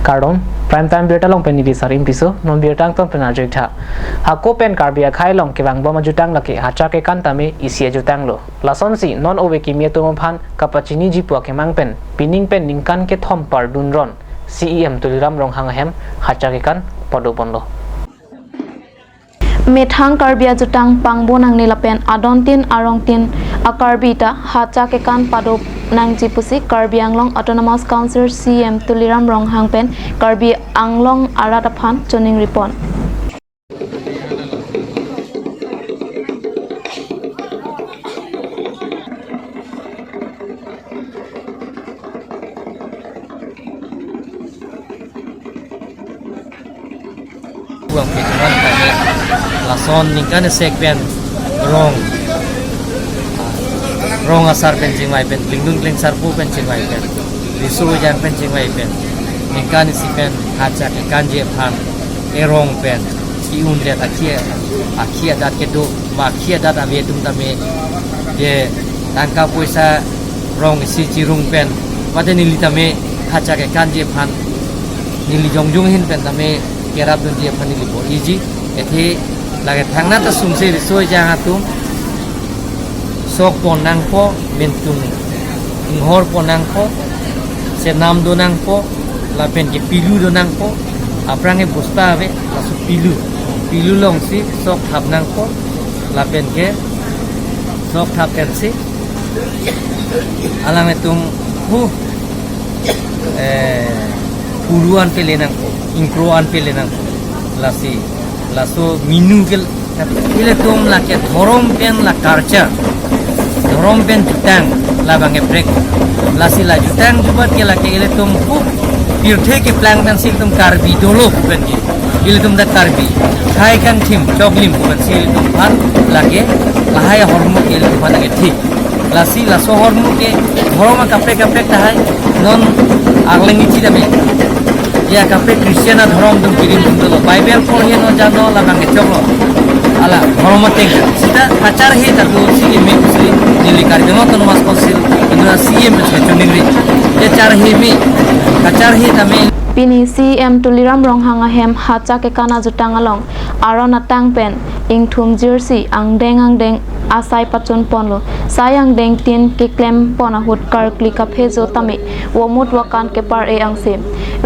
Kardon prime time birta long pen ni sar impiso non birtang ton pen arjek tha hako pen karbia khai long kewang boma jutang lake hacha ke kan tame isia jutang lo lason si non owe ki mie tomo phan kapachini jipua ke mang pen pining pen ningkan ke thom par dun ron CEM Tuliram Ronghang hem hacha ke kan podo pondo Methang Karbia jutang pangbo nang nilapen adontin arongtin akarbita hacha ke kan pado nang jipusi Karbi Anglong Autonomous Council CM Tuliram Ronghang pen Karbi Anglong arataphan choning ripon. Lason ningkan sekpen rong rong asar pen jingmai pen lingdung kling sarpu pen jingmai pen risu jan pen jingmai pen ningkan si pen hacha ke kanje phan e rong pen ki un le akhia akhia dat ke do ma akhia dat ave tum tame je tangka poisa rong si chirung pen mate nili tame hacha ke kanje phan nili jongjung hin pen tame kerap dun je phan nili bo iji ethe lage thangna ta sumse risoi jang atum sok ponang po mentung nghor ponang po se nam donang po la pen ke pilu donang po aprange bosta ave la su pilu pilu long si sok thapnang po la pen ke sok thap pen si alame tum hu puruan pe lenang po inkroan pe lenang po la si laso minu ke ile tum la ke dhorom pen la culture dhorom pen jutang la bange break la si la jutang jubat ke la ke ile tum hu pirthe ke plan pen sil tum karbi dolo pen ke ile tum da karbi thai kan thim choklim pen sil tum phan la ke lahai hormo ke ile tum phan ke thik la si la so hormo ke dhoroma kapre kapre tahai non aglengi chi dame ya kape Christian ধরম dum kirim dum dolo Bible পড়ে no jano la bange choklo ala ধরম teng sita kachar he tatu sigi me usri nili Karbi Autonomous Council indra CM se chuningri ye char he me kachar he tame pini CM Tuliram Ronghang hem hacha ke kana jutang along aron atang pen ingthum jersey ang deng asai pachon ponlo sayang deng tin ke klem pona hut kar klika phezo tame womut wakan ke par e angse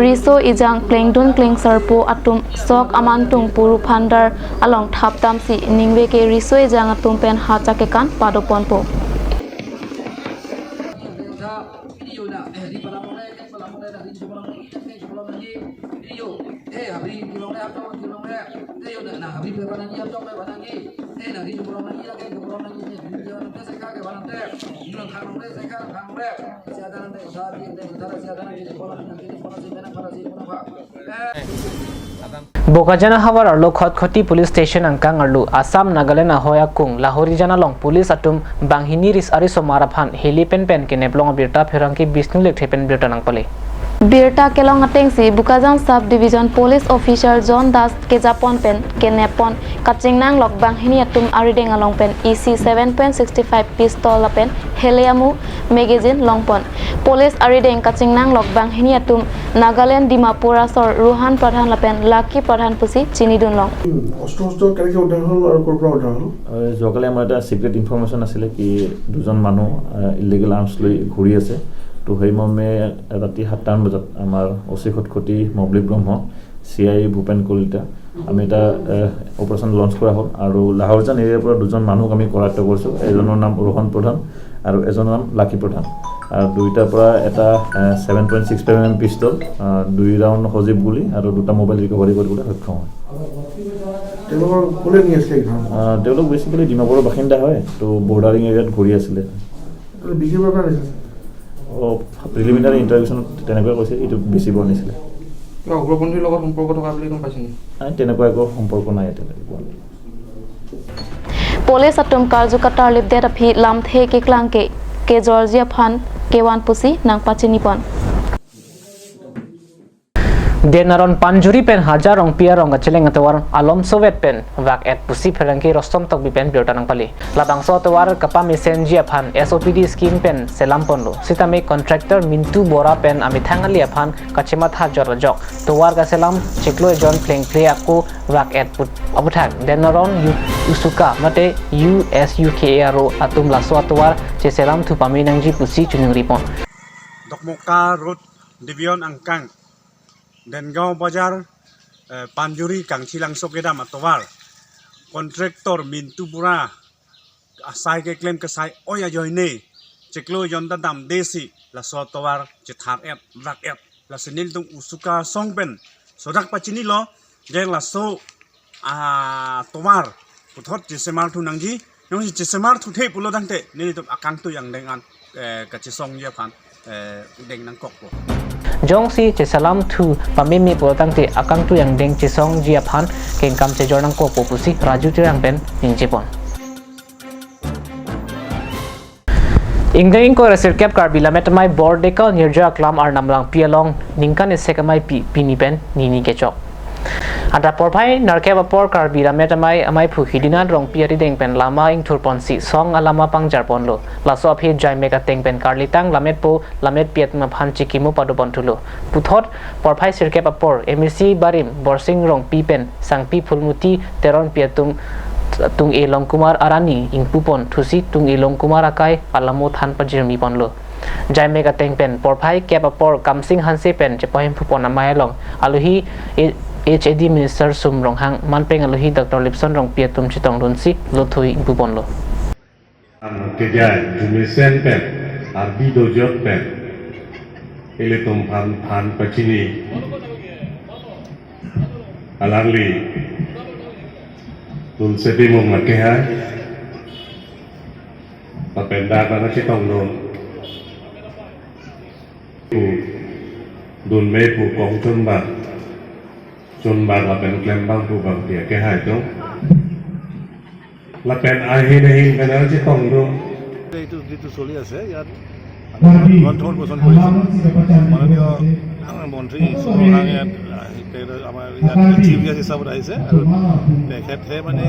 riso ijang klengdun kleng sarpo atum sok amantung puru phandar along thaptam si ningwe ke riso ijang atum pen hacha ke kan pado ponpo. Bokajana hawar arlo Khatkhati police station angkang arlo Assam Nagaland ahoya kung Lahori jana long police atum banghini ris ari somaraphan heli pen pen ke neplong birta pherangki Bishnu lek thepen birta nangpale. Birta kelong atengsi Bokajan sub division police officer John Das kezapon pen kenepon kachingnang lok banghini atum arideng along pen EC 7.65 pistol pen heliamu magazine longpon police arideng kachingnang lok banghini atum Nagaland Dimapur asor Rohan Pradhan lapen Lucky Pradhan pusi chinidun long অস্ত্ৰ কেনেকৈ উদ্ধাৰ হ'ল আৰু ক'ৰ পৰা উদ্ধাৰ হ'ল? যোৱাকালি আমাৰ এটা সিক্ৰেট ইনফৰমেশ্যন আছিলে কি দুজন মানুহ ইলিগেল আৰ্মছ লৈ ঘূৰি আছে। তো সেই মৰ্মে ৰাতি 7টামান বজাত আমাৰ অচি খটখটি মবলি ব্ৰহ্ম চি I Bhupen Kalita আমি এটা অপাৰেশ্যন লঞ্চ কৰা হ'ল আৰু লাহৰজান এৰিয়াৰ পৰা দুজন মানুহক আমি কৰায়ত্ব কৰিছোঁ। এজনৰ নাম ৰোহন প্ৰধান আৰু এজনৰ নাম লাকি প্ৰধান আৰু দুইটাৰ পৰা এটা 7.65 mm পিষ্টল, 2 ৰাউণ্ড সজীৱ গুলী আৰু দুটা মোবাইল ৰিকভাৰী কৰিবলৈ সক্ষম হয়। তেওঁলোক বেচিকেলি ডিমাপুৰৰ বাসিন্দা হয়, তো বৰ্ডাৰিং এৰিয়াত ঘূৰি আছিলে। প্ৰিলিমিনাৰী ইণ্টাৰভিউচনত তেনেকুৱাই কৈছে, এইটো বেচিব আনিছিলে। উগ্ৰপন্থীৰ লগত সম্পৰ্ক থকা বুলি গম পাইছে নেকি? নাই, তেনেকুৱা একো সম্পৰ্ক নাই এতিয়ালৈকে পোৱা নাই। Police atum karjukatar lipdet aphi lamthe ke klangke ke Georgia phan kewan pusi nangpa chinipon. Denaron panjuri pen hajar rong pia rong gacheleng atawar alom sovet pen vak at pusi pherangki rostom tok bi pen biota nang pali labang so atawar kapam senji aphan SOPD scheme pen selam ponlo sitame contractor Mintu Bora pen ami thangali aphan kachema tha jor jok towar ga selam chiklo jon phleng phle aku vak at put abuthak denaron usuka mate USUKARO atum laso atawar che selam thupami nangji pusi chunung ripon Dokmoka Road Division Angkang Dengaon Bazar Panjuri Kangchilang Sokedam Atowar Contractor Mintu Bora Asai ke claim ke sai oya joine cheklo yonda dam desi la so towar chethar et rak et la sinil tung usuka songpen sodak pachini lo jeng la so a towar puthot jisemar thu nangji nong jisemar thu the pulo dangte ni tum akang tu yang dengan ka chisong ye phan deng nang kok po jong si che salam thu pamimi potang te akang tu yang deng chisong jia phan kengkam che jornang ko popusi raju tirang pen ningchepon Ingdeng ko resir cap karbi lamet mai board deka nirja klam ar namlang pialong ningkan isekamai pi pini pen nini ke chok anta porphai narke bapor karbi lamet mai amai phukhidina rong piari deng pen lama ing thurpon si song alama pangjar ponlo laso aphi jai mega teng pen karlitang lamet po lamet piat ma phan chikimu padupon thulo puthot porphai sirke bapor MEC barim borsing rong pi pen sangpi phulmuti teron piatum tung elong kumar arani ing pupon thusi tung elong kumar akai alamo than pajirmi ponlo jai mega teng pen porphai cap apor kamsing hanse pen chepohim phupon amai long aluhi HAD Minister Sum Rong Hang Manpeng aluhi Dr. Lipson Rong Piatum Chitong Runsi Lothui ing pupon lo kejai jumesen pen arbi dojot pen eletum phan phan pachini alangli tulse bimong lakehai papenda bana chitong non pu dun me pu kong chun bạc chun bạc là pen klem bang pu bang tia ke hai to la pen ai hin hin pen al chitong non এইটো যিটো চলি আছে ইয়াত গ্ৰন্থ উন্মোচন কৰিছে মাননীয় মন্ত্ৰী ইয়াত আমাৰ ইয়াত চিফ গেষ্ট হিচাপত আহিছে আৰু তেখেতহে মানে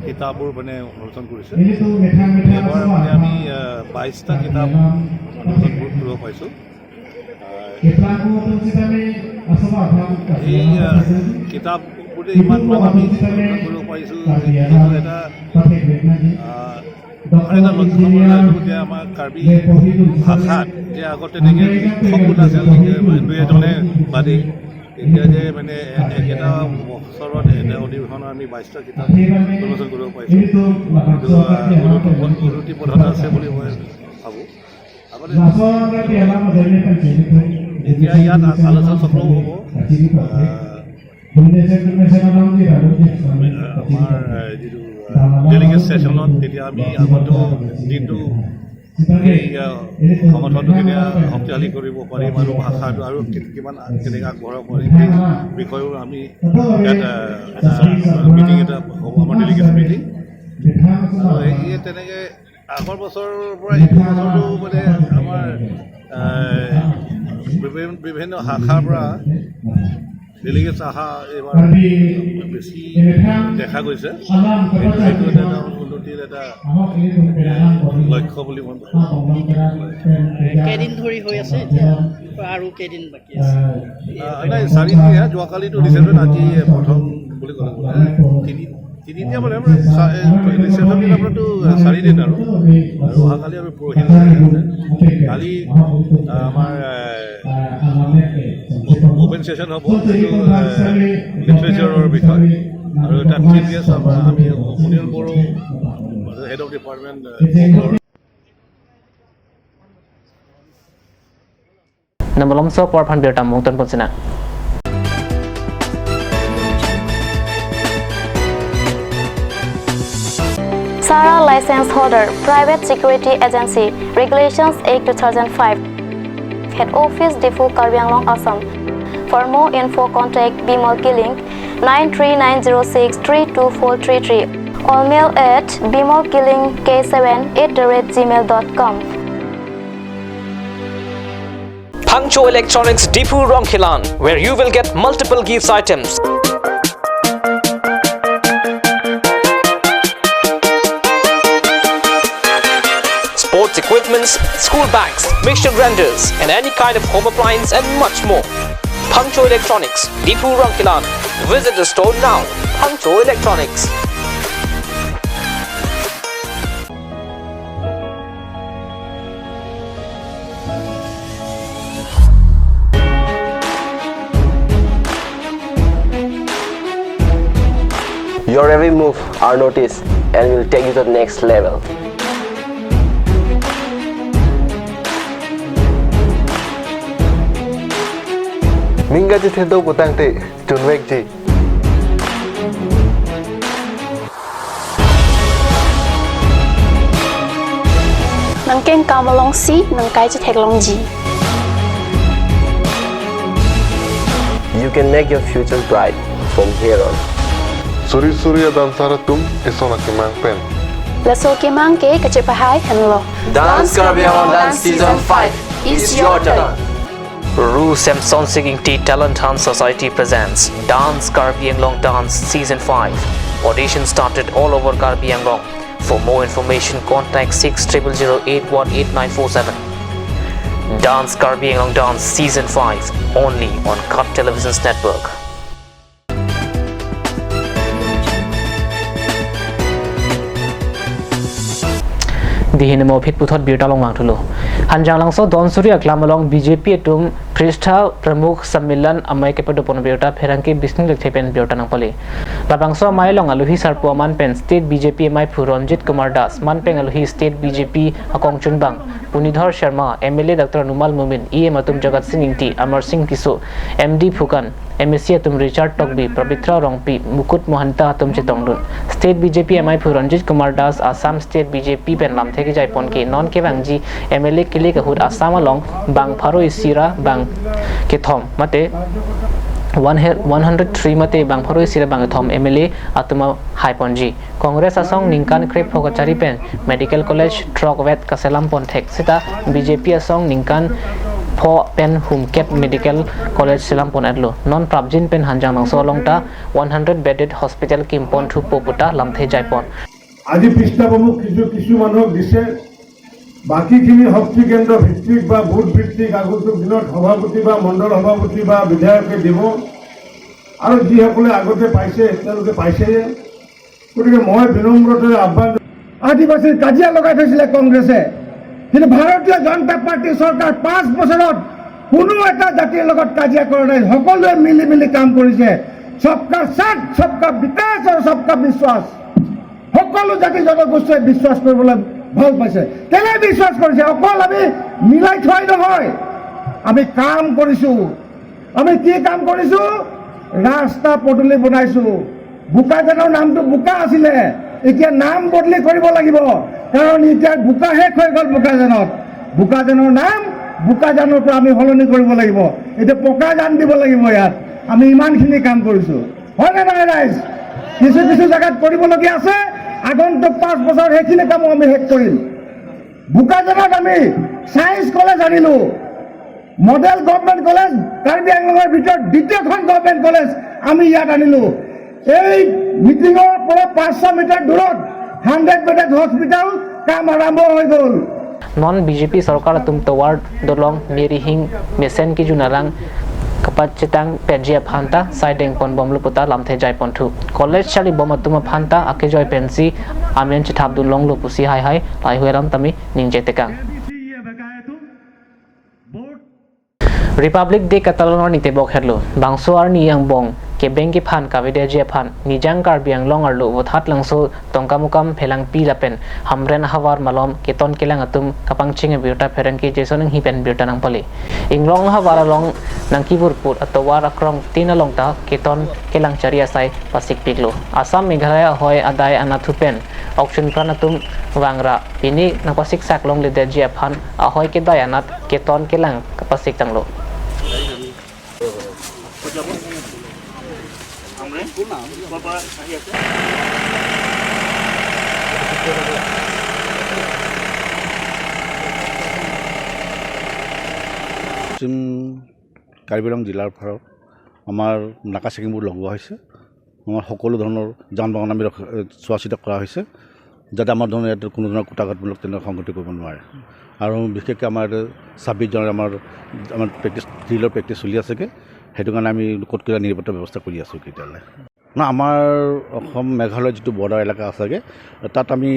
কিতাপবোৰ মানে উন্মোচন কৰিছে। এইবাৰ মানে আমি 22টা কিতাপ উন্মোচন কৰিব পাইছোঁ। এই কিতাপবোৰে ইমান মানে আমি কৰিব পাৰিছোঁ সেইটো এটা এটা লক্ষ্য যে আমাৰ কাৰ্বি ভাষাত যে আগতে তেনেকৈ সপোন আছিল দুই এজনে বাদেই এতিয়া যে মানে একেটা বছৰত এটা অধিৱেশনত আমি 22টা কিতাপ উন্মোচন কৰিব পাৰিছোঁ। এইটো উন্নতি পথত আছে বুলি মই ভাবোঁ। আগতে এতিয়া ইয়াত আলোচনা চক্ৰও হ'ব। আমাৰ যিটো ডেলিগেট ছেশ্যনত তেতিয়া আমি আগন্তুক দিনটো এই সংগঠনটো কেতিয়া শক্তিশালী কৰিব পাৰিম আৰু ভাষাটো আৰু কিমান কেনেকৈ আগবঢ়াব পাৰিম সেই বিষয়েও আমি ইয়াত মিটিং এটা হ'ব, আমাৰ ডেলিগেট মিটিং। আৰু এই তেনেকৈ আগৰ বছৰৰ পৰা এইটো বছৰটো মানে আমাৰ বিভিন্ন শাখাৰ পৰা ডেলিগেটছ অহা এইবাৰ বেছি দেখা গৈছে। সেইটো এটা উন্নতিৰ এটা লক্ষ্য বুলি মই ভাবোঁ। কেইদিন ধৰি হৈ আছে এতিয়া আৰু কেইদিন বাকী আছে? নাই, চাৰিদিনীয়া। যোৱাকালিতো ৰিচেপশ্যন, আজি প্ৰথম বুলি ক'লে তিনিদিনীয়া মানে ৰিচেপশ্যন দিনাৰপৰাতো চাৰিদিন আৰু অহাকালি আৰু পৰহি। কালি আমাৰ অ'পেন ছেশ্যন হ'ব, সেইটো লিটাৰেচাৰৰ বিষয় আৰু তাত চিফ গেষ্ট আমাৰ আমি Sunil Boro, head of department. নমলমছ পৰফান বিৰটা মুক্তন পঞ্চিনা। Sara License Holder, Private Security Agency, Regulations 8, 2005. Head Office, Diphu, Karbi Anglong, Assam. For more info, contact Bimal Killing 9390632433 or mail at bimalkillingk7@gmail.com. Phangcho Electronics, Diphu Rongkhilan, where you will get multiple gifts items. Sports equipments, school bags, mixture grinders, and any kind of home appliance and much more. Phangcho Electronics, Diphu Rongkhilan. Visit the store now. Phangcho Electronics. Your every move are noticed and will take you to the next level. Mingaji Thendo Butangte Junwek Ji. Nangkeng kamalong si, nangkai chi theklong ji. You can make your future bright from here on. Suri Surya Dansara Tum Isona Kimang Pen. Laso Kimang Ke Kachipahai Henlo. Dance Karbi Anglong Dance Season 5 is your turn. Ru Samson Singing Tea Talent Hunt Society presents Dance Karbi Anglong Dance Season 5. Audition started all over Karbi Anglong. For more information, contact 6000818947. Dance Karbi Anglong Dance Season 5 only on Cut Television's network. Dihin mo phit puthot birtalong wangthulo hanjang langso donsuri aklamolong BJP tum पृष्ठा प्रमुख सम्मेलन अमय के पद बेटा फेरंग के विष्णु लेथेपेन बेटा नंगपले लाबांगसो माइलोंग आलुही सरपुआ मानपेन स्टेट बीजेपी एमआई फु रंजित कुमार दास मानपेंग आलुही स्टेट बीजेपी अकोंगचुनबांग Punidhar Sharma MLA doctor Numal Mumin EM atum Jagat Singh Ingti Amar Singh Tisso MD Phukan MSc atum Richard Tokbi Pabitra Rongpi Mukut Mahanta atum Chetonglun state BJP MI Phu Ranjit Kumar Das Assam state BJP pen lamtheki jaipon ke non kebangji MLA kile kahut Assam along bang pharo isira bang kethom mate 103 mate bang pharo isira bang thom MLA atuma haiponji Congress asong ningkan krep phokachari pen medical college truck wet kaselam ponthek sita BJP asong ningkan pho pen humkep medical college selam pon adlo non prabjin pen hanjang nangso longta 100 bedded hospital kimpon thu poputa lamthe jaipon আজি পৃষ্ঠা প্ৰমুখ কিছু কিছু মানুহক দিছে বাকীখিনি শক্তি কেন্দ্ৰ ভিত্তিক বা বুথ ভিত্তিক আগন্তুক দিনত সভাপতি বা মণ্ডল সভাপতি বা বিধায়কে দিব আৰু যিসকলে আগতে পাইছে তেওঁলোকে পাইছে। গতিকে মই বিনম্ৰতাৰে আহ্বান আদিবাসীৰ কাজিয়া লগাই থৈছিলে কংগ্ৰেছে, কিন্তু ভাৰতীয় জনতা পাৰ্টীৰ চৰকাৰ 5 বছৰত কোনো এটা জাতিৰ লগত কাজিয়া কৰা নাই, সকলোৱে মিলি মিলি কাম কৰিছে। সবকা সাথ সবকা বিকাশ আৰু সবকা বিশ্বাস, সকলো জাতি জনগোষ্ঠীয়ে বিশ্বাস কৰিবলৈ ভাল পাইছে। কেলে বিশ্বাস কৰিছে? অকল আমি মিলাই থোৱাই নহয়, আমি কাম কৰিছোঁ। আমি কি কাম কৰিছোঁ? ৰাস্তা পদূলি বনাইছোঁ। বোকাজানৰ নামটো বোকা আছিলে, এতিয়া নাম বদলি কৰিব লাগিব, কাৰণ এতিয়া বোকা শেষ হৈ গ'ল বোকাজানত। বোকাজানৰ নাম বোকাজানৰ পৰা আমি সলনি কৰিব লাগিব, এতিয়া পকাজান দিব লাগিব। ইয়াত আমি ইমানখিনি কাম কৰিছোঁ, হয়নে নহয় ৰাইজ? কিছু কিছু জেগাত কৰিবলগীয়া আছে, আগন্তুক 5 বছৰ সেইখিনি কামো আমি শেষ কৰিম। বোকাজানত আমি ছায়েন্স কলেজ আনিলোঁ, মডেল গভৰ্ণমেণ্ট কলেজ কাৰ্বি আংলঙৰ ভিতৰত দ্বিতীয়খন গভৰ্ণমেণ্ট কলেজ আমি ইয়াত আনিলোঁ। এই মিটিঙৰ পৰা 500 মিটাৰ দূৰত 100 বেডেড হস্পিটেল কাম আৰম্ভ হৈ গ'ল। নন বিজেপি চৰকাৰ তুম তৱাৰ দলং মেৰিহিং মেচেন কি জুনাৰাং kapachitang pejia phanta sideng pon bomluputa lamthe jai ponthu college chali bomatuma phanta akejoi pensi amen chithap dun long lupusi hai hai lai hueram tami ningje tekang Republic Day katalonor nite bok herlo bangso ar ni ang bong ke bengi phan kavide jia phan nijang karbi anglong arlo wothat langso tongkamukam phelang pi lapen hamren hawar malom keton kelang atum kapangching biuta pherang ki jason hi pen biuta nang pali inglong hawar along nangkibur put atowar akrong tin along ta keton kelang charia sai pasik piglo Assam Meghalaya hoy adai anathupen auction pranatum wangra pini napasik saklong le jia phan ahoy ke dayanat keton kelang kapasik tanglo. পশ্চিম কাৰ্বি আংলং জিলাৰ ফালত আমাৰ নাকা চেকিংবোৰ লগোৱা হৈছে। আমাৰ সকলো ধৰণৰ যান বাহন আমি চোৱা চিতা কৰা হৈছে, যাতে আমাৰ ধৰণৰ ইয়াত কোনো ধৰণৰ কূটাঘাতমূলক তেনেকুৱা সংঘটিত কৰিব নোৱাৰে। আৰু বিশেষকৈ আমাৰ ইয়াতে 26 জানুৱাৰী আমাৰ প্ৰেক্টিছ, ড্ৰিলৰ প্ৰেক্টিছ চলি আছেগৈ। সেইটো কাৰণে আমি কটকটীয়া নিৰাপত্তা ব্যৱস্থা কৰি আছোঁ এতিয়ালৈ। না, আমাৰ অসম মেঘালয় যিটো বৰ্ডাৰ এলেকা আছেগৈ, তাত আমি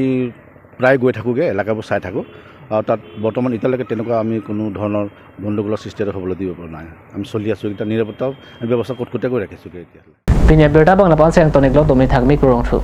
প্ৰায় গৈ থাকোঁগৈ, এলেকাবোৰ চাই থাকোঁ। আৰু তাত বৰ্তমান এতিয়ালৈকে তেনেকুৱা আমি কোনো ধৰণৰ গণ্ডগোলৰ সৃষ্টি এটা হ'বলৈ দিব পৰা নাই। আমি চলি আছোঁ এতিয়া, নিৰাপত্তাও আমি ব্যৱস্থা কটকটীয়াকৈ ৰাখিছোঁগৈ এতিয়া। Pinya berta bang lapan seng tonik lo domi thakmi kurong thu.